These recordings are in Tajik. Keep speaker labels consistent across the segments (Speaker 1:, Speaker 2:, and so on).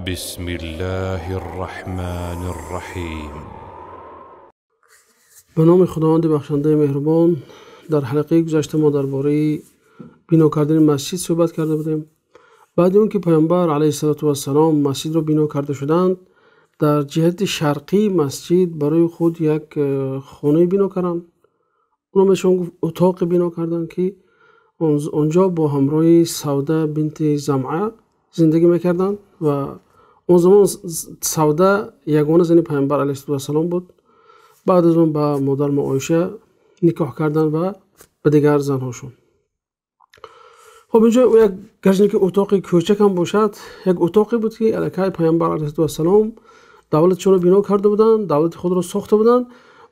Speaker 1: بسم الله الرحمن الرحیم.
Speaker 2: به نام خداوند بخشنده مهربان. در حلقه گذشته ما درباره بنا کردن مسجد صحبت کرده بودیم. بعد اون که پیامبر علیه الصلاة والسلام مسجد را بنا کرده شدند، در جهت شرقی مسجد برای خود یک خانه بنا کردند. اونا بهشون گفت اتاق بنا کردند که اونجا با همراه سوده بنت زمعه زندگی میکردند و اون زمان سوده یگانه زن پیامبر علیه الصلاة والسلام بود. بعد از اون با مادر ما عایشه نکاح کردند و به دیگر زنهاشون. خب اینجا یک گرچه که اتاق کوچک هم باشد، یک اتاقی بود که الکی پیامبر علیه السلام دولتشون رو بنا کرده بودند، دولت خود رو ساخته بودند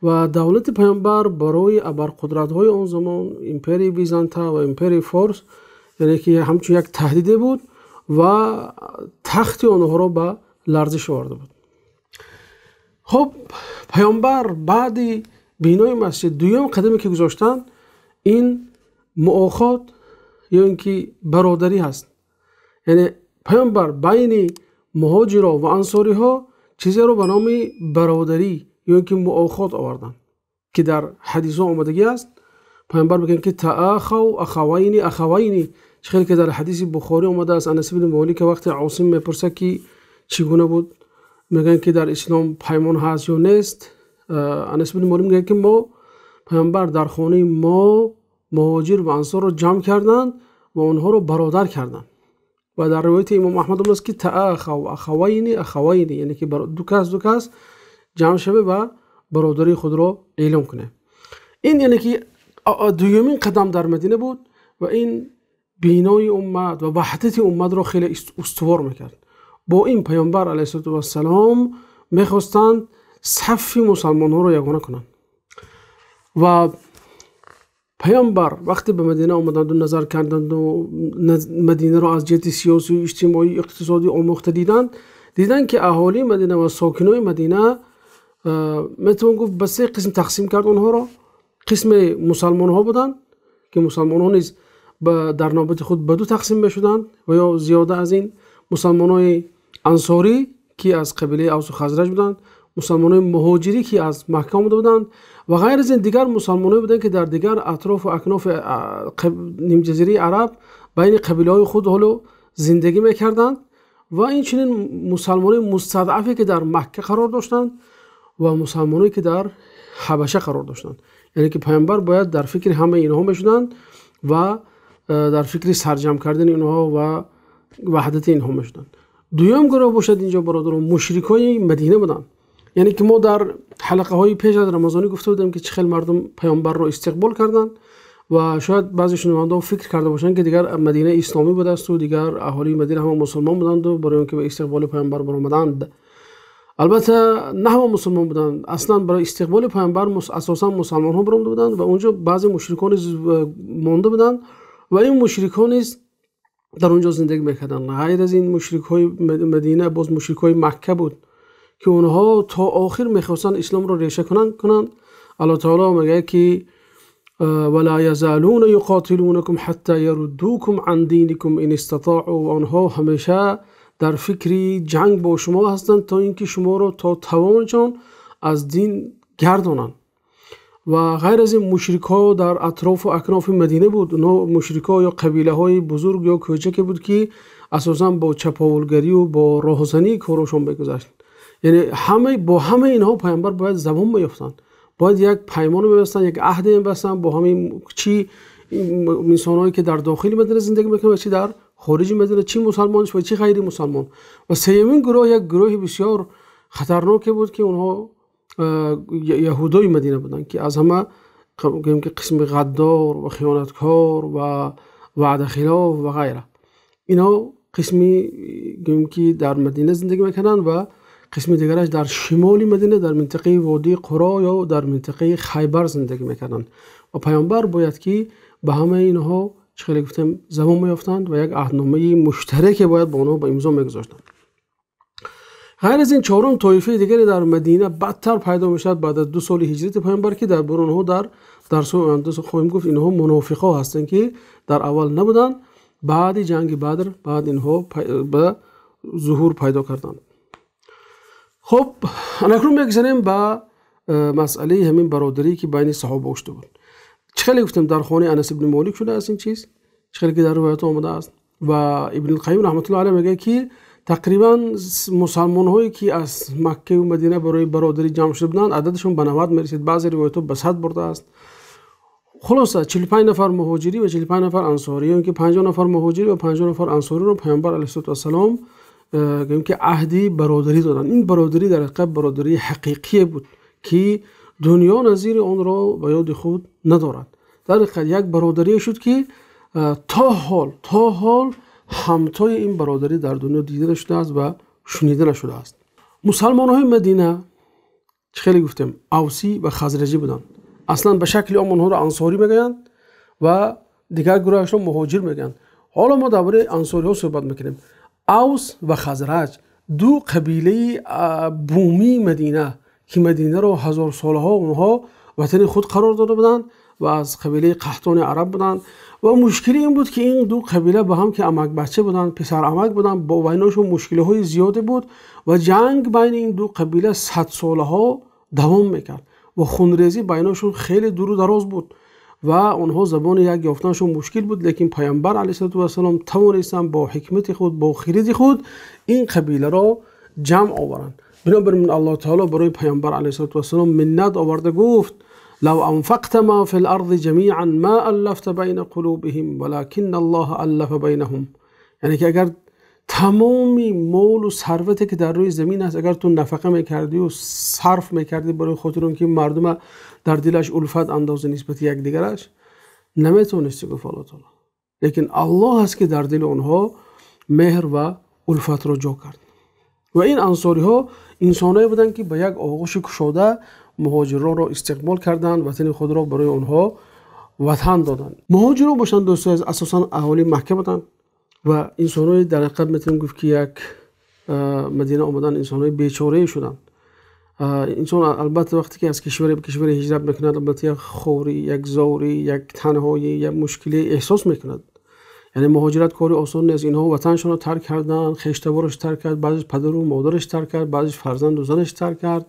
Speaker 2: و دولت پیامبر برای ابرقدرت‌های آن زمان، امپری بیزانتا و امپری فارس، یعنی که همچون یک تهدید بود و تخت آنها را به لرزش آورده بود. خب پیامبر بعد بینای مسجد دوم قدمی که گذاشتن این مؤاخات یا اینکه برادری هست. یعنی پیامبر بین مهاجرها و انصاری ها چیزی رو به نام برادری یا اینکه مؤاخات آوردن که در حدیث ها آمدگی است. پیامبر میگن که تآخوا اخوین اخوین، چه که در حدیث بخاری آمده است. انس بن مالک وقتی عاصم میپرسه که چگونه بود، میگن که در اسلام پیمان هست یا نیست. انس بن مالک میگه که ما پیامبر در خانه ما مهاجر و انصار رو جمع کردند و آنها رو برادر کردند. و در روایت امام احمد است که تآخوا اخوین اخوین، یعنی که دو کس جمع شوه و برادری خود رو اعلام کنه. این یعنی که دومین قدم در مدینه بود و این بینای امت و وحدت امت رو خیلی استوار میکرد. با این پیامبر علیه السلام میخواستند صف مسلمان ها رو یگانه کنند. و پیامبر وقتی به مدینه آمدند و نظر کردند و مدینه را از جهت سیاسی، اجتماعی، اقتصادی آموخته دیدند که اهالی مدینه و ساکنای مدینه میتوان گفت به سه قسم تقسیم کرد اونها را. قسم مسلمان ها بودند که مسلمان ها نیز در نوبت خود به دو تقسیم میشدند و یا زیاده از این، مسلمان های انصاری که از قبیله اوس و خزرج بودند، مسلمان های مهاجری که از مکه آمده بودند و غیر از این دیگر مسلمان بودند که در دیگر اطراف و اکناف نیم جزیره عرب بین قبیله های خود حالا زندگی میکردند و این چنین مسلمان های مستضعفی که در مکه قرار داشتند و مسلمانایی که در حبشه قرار داشتند. یعنی که پیامبر باید در فکر همه اینها میشدند و در فکر سرجم کردن اینها و وحدت اینها میشدند. دوم گروه باشد اینجا برادران مشرکای مدینه بودند. یعنی که ما در حلقه های پیش از رمضانی گفته بودیم که چه خیلی مردم پیامبر رو استقبال کردند و شاید بعضی شنونده‌ها فکر کرده باشند که دیگر مدینه اسلامی بوده است و دیگر اهالی مدینه همه مسلمان بودند و برای اینکه به استقبال پیامبر برآمدند. البته نه همه مسلمان بودند، اصلا برای استقبال پیامبر اساسا مسلمان ها برآمده بودند و اونجا بعضی مشرکان مانده بودند و این مشرکان نیز در اونجا زندگی میکردند. غیر از این مشرک های مدینه باز مشرک های مکه بود که اونها تا آخر میخواستند اسلام رو ریشه کنند. الله تعالی میگه که ولا یزالون یقاتلونکم حتی یردوکم عن دینکم ان استطاعوا، و آنها همیشه در فکری جنگ با شما هستند تا اینکه شما رو تا توانشان از دین گردانند. و غیر از این مشرک ها در اطراف و اکناف مدینه بود. اونا مشرک ها یا قبیله های بزرگ یا کوچک بود که اساسا با چپاولگری و با راهزنی کارشون بگذشت. یعنی همه با همه اینها پیامبر باید زبان میافتند، باید یک پیمان میبستند، یک عهد میبستند با همه، چی انسانهایی که در داخل مدینه زندگی میکنن و چی در خارج مدینه، چی مسلمان و چی غیر مسلمان. و سومین گروه یک گروه بسیار خطرناکی بود که اونها یهودای مدینه بودند که از همه که قسم غدار و خیانتکار و وعده خلاف و غیره. اینا قسمی که در مدینه زندگی میکنن و قسم دیگرش در شمال مدینه در منطقه وادی قرا یا در منطقه خیبر زندگی میکردند. و پیامبر باید که به همه اینها چه گفتم زبان میافتند و یک عهدنامه مشترک باید با آنها با امضا میگذاشتند. غیر از این چهارم طایفه دیگری در مدینه بدتر پیدا میشد بعد از 2 سال هجرت پیامبر که در آنها در درس آینده خواهیم گفت. اینها منافقا هستند که در اول نبودند، بعد جنگ بدر بعد اینها به зуҳур пайдо карданд. Хуб, акнун мегузарем ба масъалаи ҳамин бародарӣ ки байни саҳоба шуда буд. Чӣ хеле гуфтем, дар хонаи Анас ибни Молик шудааст ин чиз, чӣ хеле ки дар ривоятҳо омадааст. Ва Ибни Қайим раҳматуллоҳи алайҳ мегӯяд ки тақрибан мусалмонҳое ки аз Макка ва Мадина барои бародарӣ ҷамъ шуда буданд, ададашон ба 90 мерасид, баъзе ривоятҳо ба 100 бурдааст. Хулоса 45 нафар муҳоҷирӣ ва 45 нафар ансорӣ, ё ин ки 50 нафар муҳоҷирӣ ва 50 нафар ансориро Паёмбар алайҳиссалоту вассалом гӯем ки аҳди бародарӣ доданд. Ин бародарӣ дар ҳақиқат бародарии ҳақиқие буд ки дунё назири онро ба ёди худ надорад. Дар ҳақиқат як бародарие шуд ки то ҳол ҳамтои ин бародарӣ дар дунё дида нашудааст ва шунида нашудааст. Мусалмонҳои Мадина чӣ хеле гуфтем, авсӣ ва хазраҷӣ буданд. Аслан ба шакли ом онҳоро ансорӣ мегӯянд ва дигар гурӯҳашро муҳоҷир мегӯянд. Ҳоло мо дар бораи ансориҳо суҳбат мекунем. Авс ва Хазраҷ ду қабилаи бумии Мадина ки Мадинаро ҳазорсолаҳо онҳо ватани худ қарор дода буданд ва аз қабилаи қаҳтони араб буданд. Ва мушкили ин буд ки ин ду қабила ба ҳам ки амакбача буданд, писарамак буданд, бо байнашон мушкилиҳои зиёде буд ва ҷанг байни ин ду қабила садсолаҳо давом мекард ва хунрезӣ байнашон хеле дуру дароз буд ва онҳо забони як ёфтанашон мушкил буд. Лекин Паёмбар алайҳиссалоту вассалом тавонистанд бо ҳикмати худ, бо хиради худ ин қабиларо ҷамъ оваранд. Бинобар ин Аллоҳ таоло барои Паёмбар алайҳиссалоту вассалом миннат оварда гуфт: لو أنفقت ما في الأرض جميعا ما ألفت بين قلوبهم ولكن الله ألف بينهم. یعنی که اگر تمامی مال و ثروتی که در روی زمین است اگر تو نفقه میکردی و صرف میکردی برای خاطر اون که مردم در دلش الفت اندازه نسبت یکدیگرش، نمیتونستی، گفت الله تعالی. لیکن الله است که در دل اونها مهر و الفت را جا کرد. و این انصاری ها انسانایی بودند که با یک آغوش کشاده مهاجران را استقبال کردند، وطن خود را برای آنها وطن دادند. مهاجران باشند دوستان اساسا اهالی مکه بودند و انسان‌های در حقیقت میتونیم گفت که یک مدینه آمدن انسان‌های بیچاره شدند. انسان البته وقتی که از کشور به کشور هجرت میکند، البته یک خوری، یک زوری، یک تنهایی، یک مشکلی احساس میکند. یعنی مهاجرت کاری آسان نیست. اینها وطنشون رو ترک کردن، خویشتوارش ترک کرد، بعضیش پدر و مادرش ترک کرد، بعضیش فرزند و زنش ترک کرد.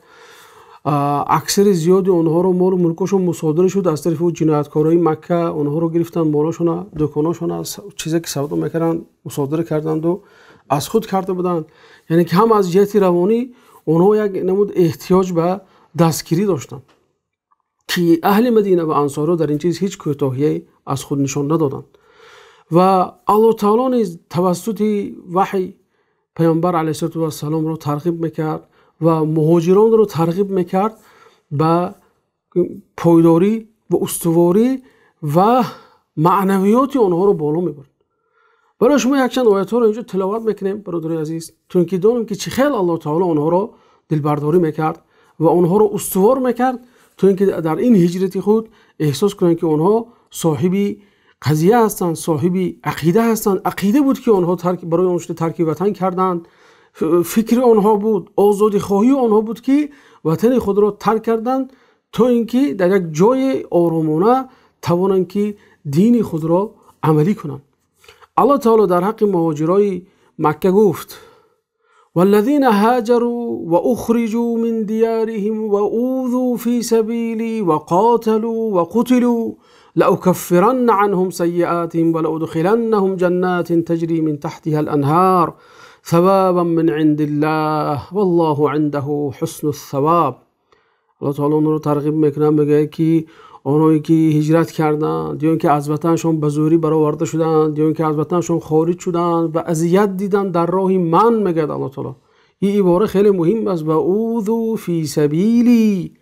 Speaker 2: аксари зиёди онҳоро молу мулкошон мусодира шуд аз тарафи ҷинояткорои Макка. Онҳоро гирифтанд, молошона, дуконошона, чизе ки савдо мекарданд мусодира карданду аз худ карда буданд. Яъне ки ҳам аз ҷиҳати равонӣ онҳо як намуд эҳтиёҷ ба дастгирӣ доштанд ки аҳли Мадина ва ансоро дар ин чиз ҳеҷ кӯтоҳие аз худ нишон надоданд. Ва Аллоҳ таоло низ тавассути ваҳй Паёмбар алайҳиссалоту вассаломро тарғиб мекард ва муҳоҷиронро тарғиб мекард ба пойдорӣ ва устуворӣ ва маънавиёти онҳоро боло мебурд. Барои шумо якчанд оятҳоро инҷо тиловат мекунем, бародари азиз, то ин ки донем ки чӣ хел Аллоҳ таоло онҳоро дилбардорӣ мекард ва онҳоро устувор мекард, то ин ки дар ин ҳиҷрати худ эҳсос кунанд ки онҳо соҳиби қазия ҳастанд, соҳиби ақида ҳастанд. Ақида буд ки онҳо барои он шуда тарки ватан карданд. Фикри онҳо буд, озодихоҳии онҳо буд ки ватани худро тарк карданд то ин ки дар як ҷои оромона тавонанд ки дини худро амалӣ кунанд. Аллоҳ таоло дар ҳаққи муҳоҷирои Макка гуфт: والذين هاجروا وأخرجوا من ديارهم وأوذوا في سبيلي وقاتلوا وقتلوا لأكفرن عنهم سيئاتهم ولأدخلنهم جنات تجري من تحتها الأنهار ثوابا من عند الله والله عنده حسن الثواب. الله تعالی اونها رو ترغیب میکنه، میگه که اونایی که هجرت کردند یا اینکه از وطنشون به زوری برآورده شدند یا اینکه از وطنشون خارج شدند و اذیت دیدند در راه من، میگه الله تعالی. این عباره خیلی مهم است. و اوذوا فی سبیلی،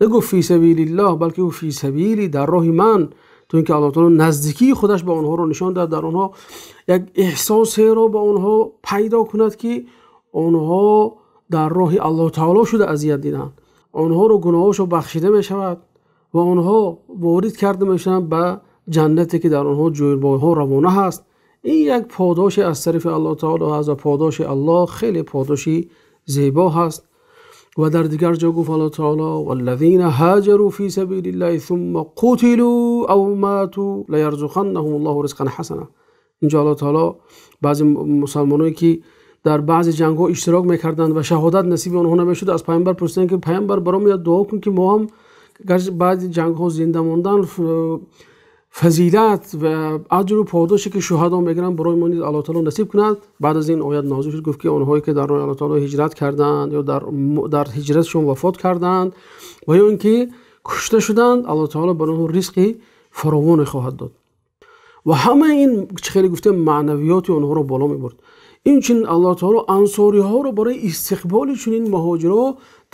Speaker 2: نگو فی سبیل الله، بلکه فی سبیلی، در راه من، то инки Аллоҳ таоло наздикии худаш ба онҳоро нишон дод, дар онҳо як эҳсосеро ба онҳо пайдо кунад ки онҳо дар роҳи Аллоҳ таоло шуда азият диданд. Онҳоро гуноҳошон бахшида мешавад ва онҳо ворид карда мешаванд ба ҷаннате ки дар онҳо ҷӯйборҳо равона ҳаст. Ин як подоше аз тарафи Аллоҳ таоло ҳаст ва подоши Аллоҳ хеле подоши зебо ҳаст. و در دیگر جا گفت الله تعالی: والذین هاجروا فی سبیل الله ثم قتلوا او ماتوا لیرزقنهم الله رزقا حسنا. اینجا الله تعالی بعضی مسلمانایی که дар баъзе ҷангҳо иштирок мекарданд ва шаҳодат насиби онҳо намешуд, аз паёмбар пурсиданд ки паёмбар барои мо дуо кун ки мо ҳам гарчи баъди ҷангҳо зинда мондан фазилат ва аҷру подоше ки шуҳадо мегиранд барои мо низ Аллоҳ таъоло насиб кунад. Баъд аз ин оят нозил шуд, гуфт ки онҳое ки дар роҳи Аллоҳ таъоло ҳиҷрат карданд ё дар ҳиҷратшон вафот карданд ва ё инки кушта шуданд, Аллоҳ таъоло барои онҳо ризқи фаровоне хоҳад дод. Ва ҳамаи ин чӣ хеле гуфтем маънавиёти онҳоро боло мебурд. Инчунин Аллоҳ таъоло ансориҳоро барои истиқболи чунин муҳоҷирҳо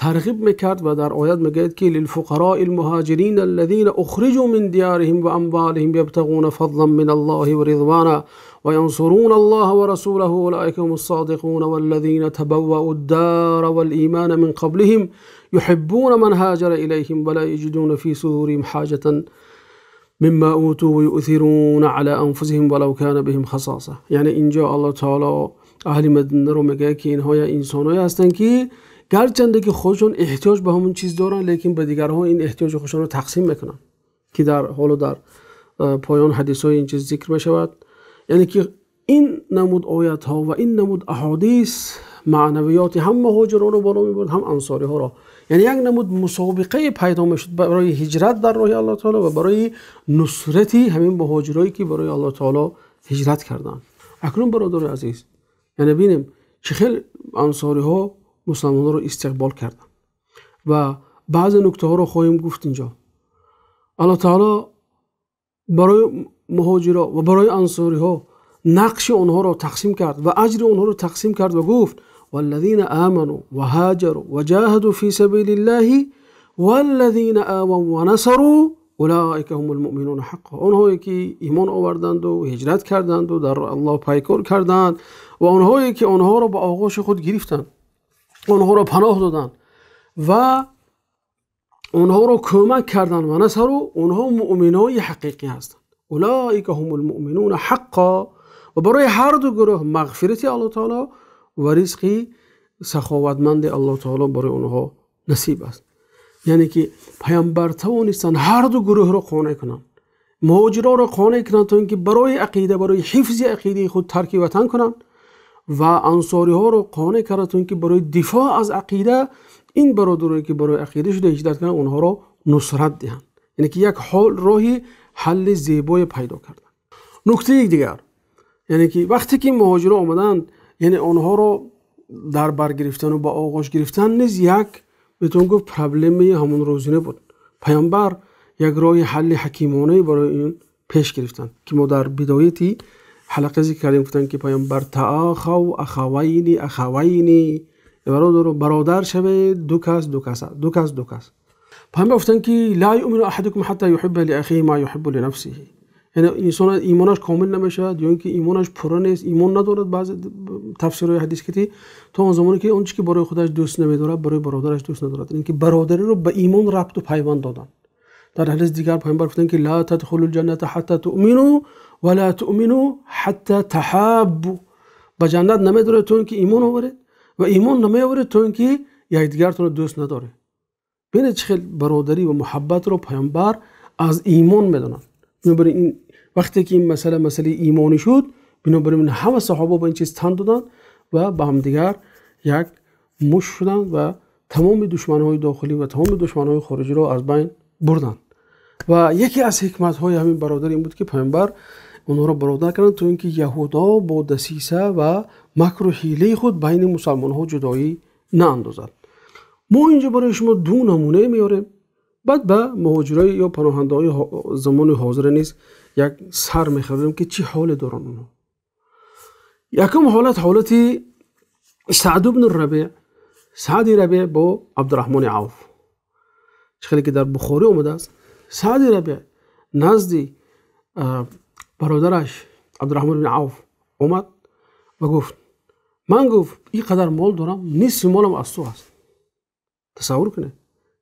Speaker 2: тарғиб мекард ва дар оят мегӯяд ки للفقراء المهاجرين الذين أخرجوا من ديارهم وأموالهم يبتغون فضلا من الله ورضوانا وينصرون الله ورسوله أولئك هم الصادقون والذين تبوأوا الدار والإيمان من قبلهم يحبون من هاجر إليهم ولا يجدون في صدورهم حاجة مما أوتوا ويؤثرون على أنفسهم ولو كان بهم خصاصة. یعنی اینجا الله تعالی اهل مدینه رو میگه که اینها انسان‌هایی هستند که گرچند که خودشون احتیاج به همون چیز دارن، لیکن به دیگرها این احتیاج خودشون رو تقسیم میکنن که در حالا در پایان حدیث های این چیز ذکر میشود. یعنی که این نمود آیت ها و این نمود احادیث معنویات هم مهاجران رو بالا میبرد هم انصاری ها را. یعنی یک نمود مسابقه پیدا میشد برای هجرت در راه الله تعالی و برای نصرتی همین مهاجرایی که برای الله تعالی هجرت کردند. اکنون برادر عزیز، یعنی ببینیم چه خیلی انصاری ها مسلمان رو استقبال کردند و بعض نکته ها رو خواهیم گفت اینجا. الله تعالی برای مهاجرها و برای انصاری ها نقش آنها را تقسیم کرد و اجر آنها را تقسیم کرد و گفت والذین آمنوا وهاجروا وجاهدوا في سبيل الله والذین آووا ونصروا اولئک هم المؤمنون حقا. آنهایی که ایمان آوردند و هجرت کردند و در الله پیکار کردند و آنهایی که آنها را به آغوش خود گرفتند، آنها را پناه دادند و آنها را کمک کردند و نصروا، آنها مؤمنای حقیقی هستند. اولئک هم المؤمنون حقا. و برای هر دو گروه مغفرت الله تعالی و رزقی سخاوتمند الله تعالی برای آنها نصیب است. یعنی که پیامبر توانستند هر دو گروه را قانع کنند، مهاجران را قانع کنند تا اینکه برای عقیده، برای حفظ عقیده خود ترک وطن کنند و انصاری ها را قانع کردند تا اینکه برای دفاع از عقیده این برادرایی که برای عقیده شده هجرت کنند آنها را نصرت دهند. یعنی که یک حال راهی حل زیبای پیدا کردند. نکته دیگر، یعنی که وقتی که مهاجران آمدند، یعنی آنها را در بر گرفتن و با آغوش گرفتن نیز یک بهتون گفت پرابلمی همون روزینه بود. پیامبر یک راه حل حکیمانه برای این پیش گرفتن که ما در بدایتی حلقه ذکر کردیم، گفتن که پیامبر تآخوا اخوین اخوین، برادر برادر شوید، دو کس دو کس دو کس دو کس. پیامبر گفتن که لا یؤمن احدکم حتی یحب لاخیه ما یحب لنفسه. یعنی انسان ایمانش کامل نمیشود یا اینکه ایمانش پر نیست، ایمان ندارد. بعض تفسیرهای حدیث که تا آن زمانی که اون چیزی که برای خودش دوست نمیدارد برای برادرش دوست ندارد، اینکه برادری رو به ایمان ربط و پیوند دادن. در حدیث دیگر پیامبر گفتند که لا تدخلوا الجنة حتى تؤمنوا ولا تؤمنوا حتى تحابوا. به جنت نمیدارید تا اینکه ایمان آورید و ایمان نمیآورید تا اینکه یکدیگرتون رو دوست ندارید. ببینید چه برادری و محبت رو پیامبر از ایمان میدونند. بنابراین این وقتی که این مسئله ایمانی شد، بنابراین همه صحابه با این چیز تن دادن و با هم دیگر یک مش شدن و تمام دشمنهای داخلی و تمام دشمنهای خارجی را از بین بردن. و یکی از حکمت‌های همین برادر این بود که پیامبر اونها را برادر کردند تا اینکه یهودا با دسیسه و مکر و حیله خود بین مسلمان‌ها جدایی ناندازد. ما اینجا برای شما دو نمونه میاریم، بعد به مهاجرای یا پناهنده‌های زمان حاضر نیز یک سر میخوریم که چی حال دارن اونها. یکم حالت سعد بن الربیع، سعد ربیع با عبدالرحمن عوف، چه که در بخاری اومده است. سعد ربیع نزد برادرش عبدالرحمن بن عوف اومد و گفت من گفت اینقدر مال دارم، نصف مالم از تو هست. تصور کنه،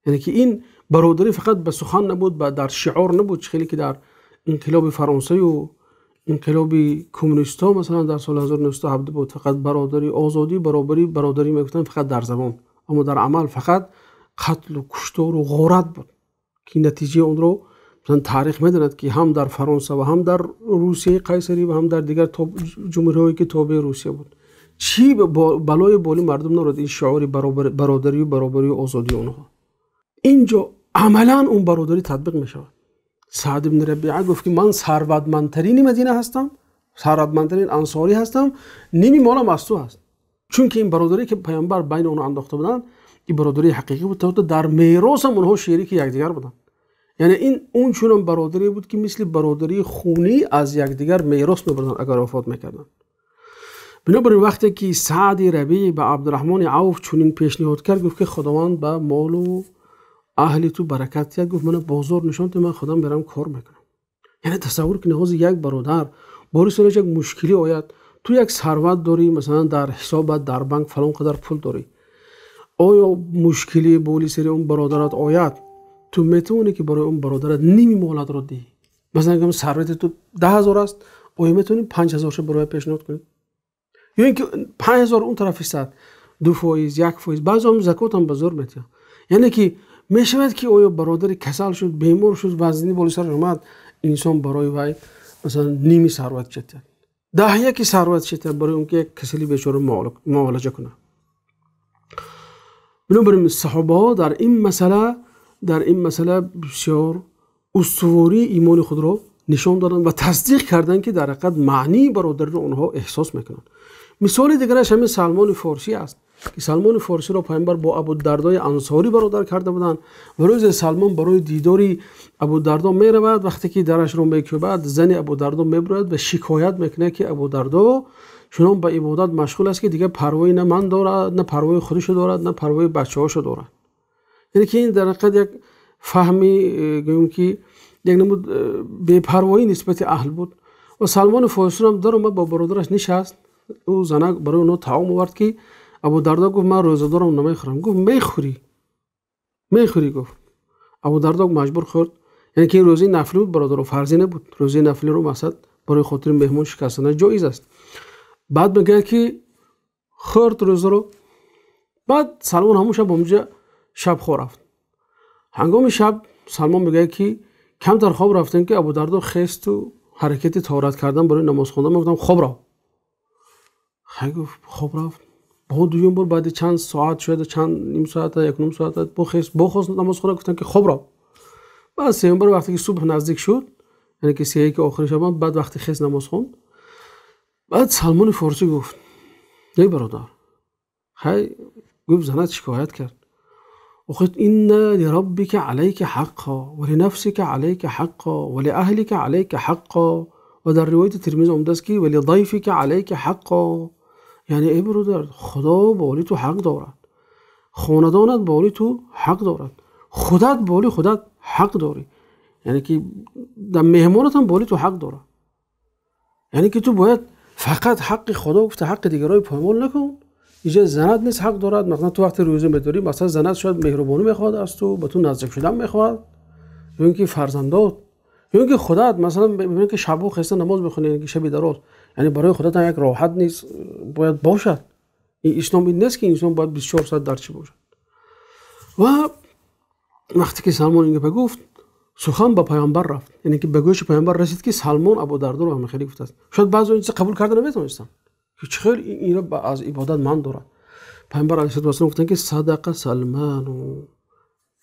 Speaker 2: یعنی که این برادری فقط به سخن نبود، در شعار نبود، خیلی که در انقلاب فرانسه و انقلاب کمونیست‌ها مثلا در سال 1917 بود، فقط برادری آزادی برابری برادری میگفتن فقط در زبان، اما در عمل فقط قتل و کشتار و غارت بود که نتیجه اون رو مثلا تاریخ میداند که هم در فرانسه و هم در روسیه قیصری و هم در دیگر جمهوری‌هایی که تابع روسیه بود Чӣ балои боли мардум народ ин шиори бародарӣ ва баробарӣ ва озодии онҳо. Инҷо амалан он бародарӣ татбиқ мешавад. Саъд ибн Рабиъа гуфт ки ман сарватмандтарини Мадина ҳастам, сарватмандтарин ансорӣ ҳастам, ними молам аз ту ҳаст. Чунки ин бародарӣ ки паёмбар байни онҳо андохта буданд, ин бародарии ҳақиқӣ буд, то дар мерос ҳам онҳо шарики якдигар буданд. Яъне ин он чунон бародарӣ буд ки мисли бародарии хунӣ аз якдигар мерос мебурданд агар вафот мекарданд. Бинобар ин вақте ки Саъд Рабиъ ба Абдурраҳмони Авф чунин пешниҳод кард, гуфт ки Худованд ба мол ва аҳли ту баракат диҳад. Гуфт ман бозор нишон деҳ, ман худам мерам кор мекунам. Яъне тасаввур кунед ҳозир як бародар бори сараш як мушкиле ояд, ту як сарват дорӣ, масалан дар ҳисобат дар банк фалон қадар пул дорӣ, оё мушкиле боли сари он бародарат ояд, ту метавонӣ ки барои он бародарат ними молатро диҳӣ? Масалан агар сарвати ту 10,000 аст, оё метавонӣ 5,000-ша барои пешниҳод кунӣ? Ё инки 5,000 он тараф фисад, 2%, 1%, баъзе закот ҳам ба зӯр метиҳанд. Яъне ки мешавад ки оё бародари касал шуд, бемор шуд, вазнинӣ боли сараш омад, инсон барои вай масалан ними сарват четиҳад, 10 сарват четиҳад барои он ки як касали бечора муолиҷа кунад. Бинобар ин саҳобаҳо дар ин масъала бисёр устувории имони худро нишон доданд ва тасдиқ карданд ки дар ҳақиқат маънии бародариро онҳо эҳсос мекунанд. Мисоли дигараш ҳамин Салмони Форсӣ аст ки Салмони Форсиро паёмбар бо Абудардои Ансорӣ бародар карда буданд ва рӯзе Салмон барои дидори Абудардо меравад. Вақте ки дарашро мекӯбад, зани Абудардо мебарояд ва шикоят мекунад ки Абудардо чунон ба ибодат машғул аст ки дигар парвои на ман дорад, на парвои худашо дорад, на парвои бачаҳошо дорад. Яъне ки ин дар ҳақиқат як фаҳми гӯем ки як намуд бепарвоӣ нисбати аҳл буд. Ва Салмони Форсӣ ҳам даромад, бо бародараш нишаст. Ӯ занак барои онҳо таом овард ки Абудардо гуфт ман рӯзадорам, намехӯрам. Гуфт мехӯрӣ, мехӯрӣ гуфт. Абудардо маҷбур хӯрд. Яъне ки рӯзаи нафлӣ буд бародаро, фарзӣ набуд. Рӯзаи нафлиро мақсад барои хотири меҳмон шикастан ҷоиз аст. Баъд мегӯяд ки хӯрд рӯзаро. Баъд Салмон ҳамон шаб онҷо шаб хоб рафт. Ҳангоми шаб Салмон мегӯяд ки камтар хоб рафтем ки Абудардо хесту ҳаракати таҳорат кардан барои намоз хондан, ман гуфтам хоб рафт. Хай гуфт хоб рафт. Бо дуюм бор баъди чанд соат, шояд чанд ним соат, як ним соат, бо хест, бо хост намоз хонда, гуфтам ки хоб рафт. Баъд сеюм бор вақте ки субҳ наздик шуд, яъне ки сеяки ки охири шаб, баъд вақте хест намоз хонд, баъд Салмони Форсӣ гуфт эй бародар, хай гуфт занат шикоят кард. Охир инна лираббика алайка ҳаққа ва линафсика алайка ҳаққа ва лиаҳлика алайка ҳаққа. Ва дар ривояти Термизӣ омадааст ки ва лидайфика алайка ҳаққа. Яъне эй бародар, Худо болои ту ҳақ дорад, хонадонат болои ту ҳақ дорад, худат болои худат ҳақ дорӣ, яъне ки дар меҳмонат ҳам болои ту ҳақ дорад. Яъне ки ту бояд фақат ҳаққи Худо гуфта ҳаққи дигароро поймол накун. Инҷо занат нест ҳақ дорад. Масалан ту вақте рӯза медорӣ, масалан занат шояд меҳрубонӣ мехоҳад аз ту, ба ту наздик шудан мехоҳад, ё инки фарзандот, ё инки худат. Масалан мебинӣ ки шабҳо хеста намоз мехонӣ, яъне ки шаби дароз, яъне барои худат ҳам як роҳат нест бояд бошад. Ин ислом ин нест ки инсон бояд 24 соат дар чӣ бошад. Ва вақте ки Салмон ин гапа гуфт, сухан ба паёмбар рафт, яъне ки ба гӯши паёмбар расид ки Салмон Абудардоро ҳам хеле гуфтааст. Шояд баъзе ин чиз қабул карда наметавонистанд ки чӣ хел инро аз ибодат ман дорад. Паёмбар алайҳиссалоту вассалом гуфтанд ки садақа Салману.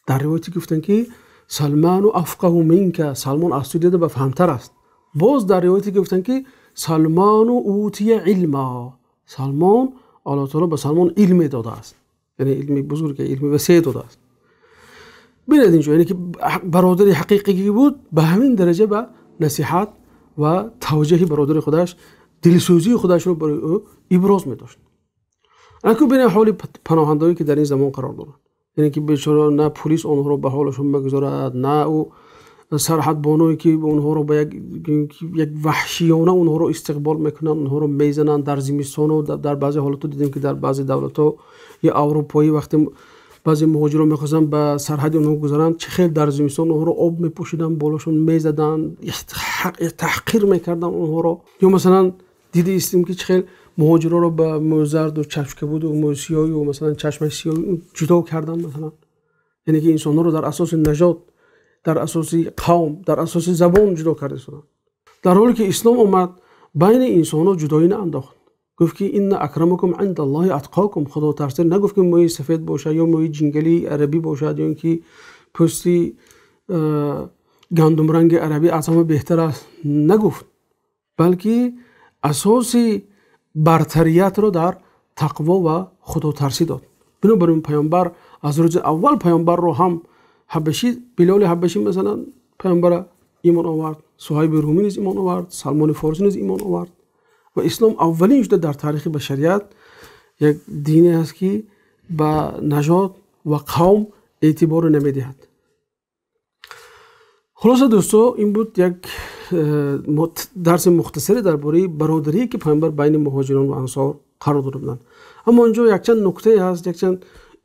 Speaker 2: Дар ривояте гуфтанд ки Салману афқаҳу минка, Салмон аз ту дида ба фаҳмтар аст. Боз дар ривояте гуфтанд ки Салману утия илма, Салмон Аллоҳ таъоло ба Салмон илме додааст, яъне илми бузург, илми васеъ додааст. Бинед инҷо, яъне ки бародари ҳақиқӣ буд, ба ҳамин дараҷа ба насиҳат ва тавҷеҳи бародари худаш, дилсӯзии худашро барои ӯ иброз медошт. Акнун бинед ҳоли паноҳандаҳое ки дар ин замон қарор доранд, яъне ки бечора на полис онҳоро ба ҳолашон мегузорад, на ӯ сарҳадбоное ки онҳоро ба як ваҳшиёна онҳоро истиқбол мекунанд, онҳоро мезананд дар зимистону дар баъзе ҳолатҳо дидем ки дар баъзе давлатҳо ё аврупоӣ вақте баъзе муҳоҷирон мехостанд ба сарҳади онҳо гузаранд, чӣ хел дар зимистон онҳоро об мепӯшиданд, болошон мезаданд, таҳқир мекарданд онҳоро. Ё масалан дидаистем ки чӣ хел муҳоҷиронро ба мӯзарду чашмкабуду мӯсиёю масалан чашмаи сиёҳ ҷудо карданд масалан. Яъне ки инсонҳоро дар асоси нажод, дар асоси қавм, дар асоси забон ҷудо карда шуданд. Дар ҳоле ки ислом омад байни инсонҳо ҷудоӣ наандохт. Гуфт ки инна акрамакум индаллоҳи атқокум. Худотарсӣ нагуфт ки мӯи сафед бошад ё мӯи ҷингалии арабӣ бошад ё инки пӯсти гандумранги арабӣ аз ҳама беҳтар аст, нагуфт, балки асоси бартариятро дар тақво ва худотарсӣ дод. Бинобар ин паёмбар аз рӯзи аввал паёмбарро ҳам ҳабашӣ, Билоли ҳабашӣ масалан паёмбарро имон овард, Суҳайби Румӣ низ имон овард, Салмони Форсӣ низ имон овард. Ва ислом аввалин шуда дар таърихи башарият як дине аст ки ба нажод ва қавм эътибор намедиҳад. Хулоса дӯсто, ин буд як дарси мухтасаре дар бораи бародарӣ ки паёмбар байни муҳоҷирон ва ансор қарор дода буданд. Аммо инҷо якчанд нуктае ҳаст, якчанд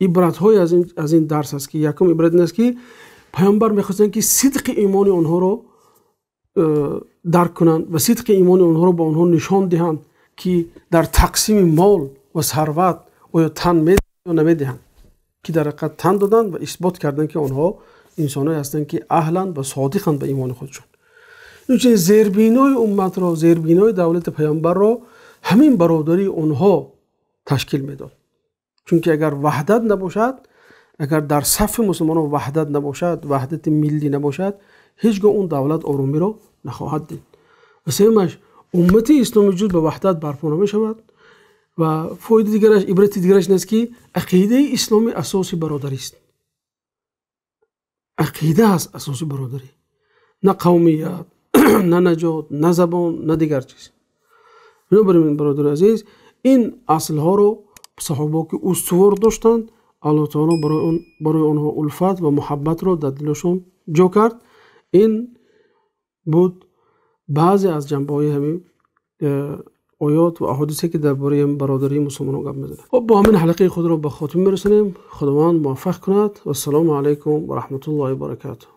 Speaker 2: ибратҳое аз ин дарс аст ки якум ибрат ин аст ки паёмбар мехостанд ки сидқи имони онҳоро дарк кунанд ва сидқи имони онҳоро ба онҳо нишон диҳанд ки дар тақсими мол ва сарват оё тан медиҳанд ё намедиҳанд, ки дар ҳақиқат тан доданд ва исбот карданд ки онҳо инсонҳое ҳастанд ки аҳланд ва содиқанд ба имони худшон. Инчунин зербинои умматро, зербинои давлати паёмбарро ҳамин бародарии онҳо ташкил медод. Чунки агар ваҳдат набошад, агар дар сафи мусулмонон ваҳдат набошад, ваҳдати миллӣ набошад, ҳеҷгоҳ он давлат оромиро нахоҳад дид. Ва сеюмаш, уммати исломӣ ҷуз ба ваҳдат барпо намешавад. Ва фоидаи дигараш, ибрати дигараш ин аст ки ақидаи исломӣ асоси бародарӣ аст. Ақида аст асоси бародарӣ, на қавмият, на нажод, на забон, на дигар чиз. Бинобар ин бародари азиз, ин аслҳоро саҳобаҳо ки устувор доштанд, Аллоҳ таоло барои онҳо улфат ва муҳаббатро дар дилашон ҷо кард. Ин буд баъзе аз ҷанбаҳои ҳамин оёт ва аҳодисе ки дар бораи бародарии мусулмонон гап мезанад. Хуб, бо ҳамин ҳалқаи худро ба хотима мерасонем. Худованд муваффақ кунад. Вассалому алайкум ва раҳматуллоҳи ва баракотуҳ.